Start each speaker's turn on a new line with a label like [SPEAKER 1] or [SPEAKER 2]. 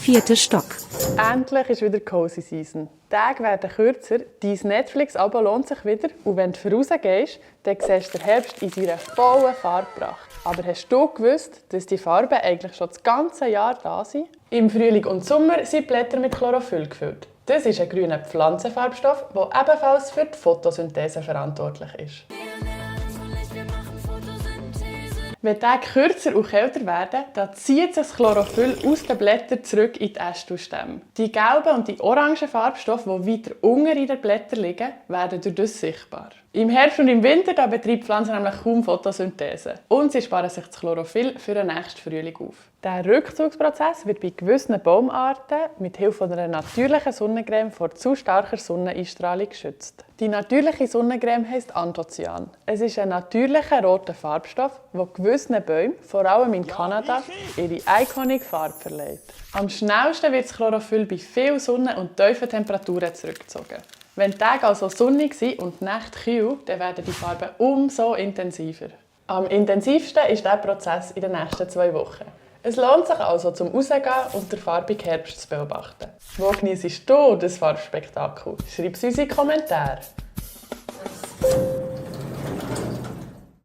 [SPEAKER 1] 4. Stock.
[SPEAKER 2] Endlich ist wieder Cozy Season. Die Tage werden kürzer, dein Netflix-Abo lohnt sich wieder und wenn du vorausgehst, dann siehst du den Herbst in seiner vollen Farbpracht. Aber hast du gewusst, dass die Farben eigentlich schon das ganze Jahr da sind? Im Frühling und Sommer sind die Blätter mit Chlorophyll gefüllt. Das ist ein grüner Pflanzenfarbstoff, der ebenfalls für die Photosynthese verantwortlich ist. Wenn die Tage kürzer und kälter werden, dann zieht sich das Chlorophyll aus den Blättern zurück in die Äste. Die gelben und die orangen Farbstoffe, die weiter unten in den Blättern liegen, werden durch das sichtbar. Im Herbst und im Winter da betreibt die Pflanze nämlich kaum Photosynthese. Und sie sparen sich das Chlorophyll für den nächsten Frühling auf. Der Rückzugsprozess wird bei gewissen Baumarten mit Hilfe einer natürlichen Sonnencreme vor zu starker Sonneneinstrahlung geschützt. Die natürliche Sonnencreme heisst Anthocyan. Es ist ein natürlicher roter Farbstoff, der gewissen Bäumen, vor allem in Kanada, ihre iconic Farbe verleiht. Am schnellsten wird das Chlorophyll bei viel Sonne und tiefen Temperaturen zurückgezogen. Wenn die Tage also sonnig sind und die Nächte kühl, dann werden die Farben umso intensiver. Am intensivsten ist dieser Prozess in den nächsten 2 Wochen. Es lohnt sich also, zum Rausgehen und den farbigen Herbst zu beobachten. Wo geniessest du das Farbspektakel? Schreib es uns in die Kommentare.